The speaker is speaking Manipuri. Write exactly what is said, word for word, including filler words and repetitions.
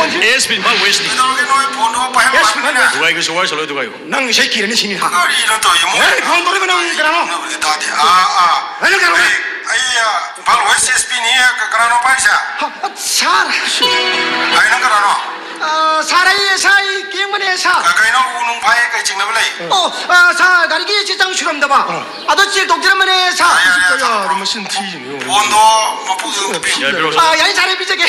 S P Imphal ꯋꯦꯁꯅꯤ꯫ ꯀꯩꯗꯧꯔꯒꯦ ꯅꯣꯏ ꯐꯣꯟꯗꯣ ꯄꯥꯏꯍꯟꯕ ꯑꯦꯁ ꯄꯤ ꯏꯝꯐꯥꯜ ꯋꯦꯁ꯫ ꯗꯨꯒꯥꯏꯒꯤꯁꯨ ꯋꯥꯔꯤ ꯁꯥꯜꯂꯣ, ꯗꯨꯒꯥꯏꯒꯣ꯫ ꯅꯪ ꯏꯁꯩ ꯀꯤꯔꯅꯤ ꯁꯤꯅꯤ ꯍꯥ? ꯀꯔꯤꯅꯣ ꯇꯧꯔꯤꯁꯦ? ꯃꯣꯏ ꯑꯦ, ꯐꯣꯟ ꯇꯧꯔꯛꯏꯕ ꯅꯪ ꯀꯅꯥꯅꯣ? ꯅꯕꯨꯗꯤ ꯇꯥꯗꯦ꯫ ꯑꯥ, ꯑꯥ꯫ ꯑꯦ, ꯅꯪ ꯀꯅꯥꯅꯣ? ꯑꯩ, ꯑꯩ, ꯑꯥ, ꯏꯝꯐꯥꯜ ꯋꯦꯁ ꯑꯦꯁ ꯄꯤꯅꯤ꯫ ꯀ-, ꯀꯅꯥꯅꯣ ꯄꯥꯏꯔꯤꯁꯦ? ꯍ, ꯁꯥꯔ꯫ ꯑꯩ ꯅꯪ ꯀꯅꯥꯅꯣ? ꯑ, ꯁꯥꯔ, ꯑꯩ ꯑꯦꯁ ꯑꯥꯏ ꯀꯦꯡꯕꯅꯦ, ꯁꯥꯔ꯫ ꯀ-, ꯀꯩꯅꯣ ꯎ ꯅꯨꯡ ꯐꯥꯏ ꯀꯩ ꯆꯤꯡꯅꯕ ꯂꯩ? ꯑꯣ, ꯑ, ꯁꯥꯔ, ꯒꯥꯔꯤꯒꯤ ꯆꯦ ꯆꯥꯡ ꯁꯨꯔꯝꯗꯕ꯫ ꯑꯗꯣ ꯆꯦꯛ ꯇꯧꯖꯔꯝꯕꯅꯦ, ꯁꯥꯔ꯫ ꯌꯥꯔꯦ, ꯌꯥꯔꯦ, ꯌꯥꯔꯦ, ꯊꯝꯃꯣ꯫ ꯃꯆꯤꯟ ꯊꯤꯔꯤꯅꯦ, ꯌꯦꯡꯉꯣ꯫ ꯐꯣꯟꯗꯣ ꯃꯄꯨꯗꯨꯗ ꯄꯤꯌꯨ꯫ ꯌꯥꯏꯐꯔꯣ, ꯁꯥꯔ꯫ ꯑ, ꯌꯥꯏ, ꯁꯥꯔ, ꯑꯩ ꯄꯤꯖꯒꯦ꯫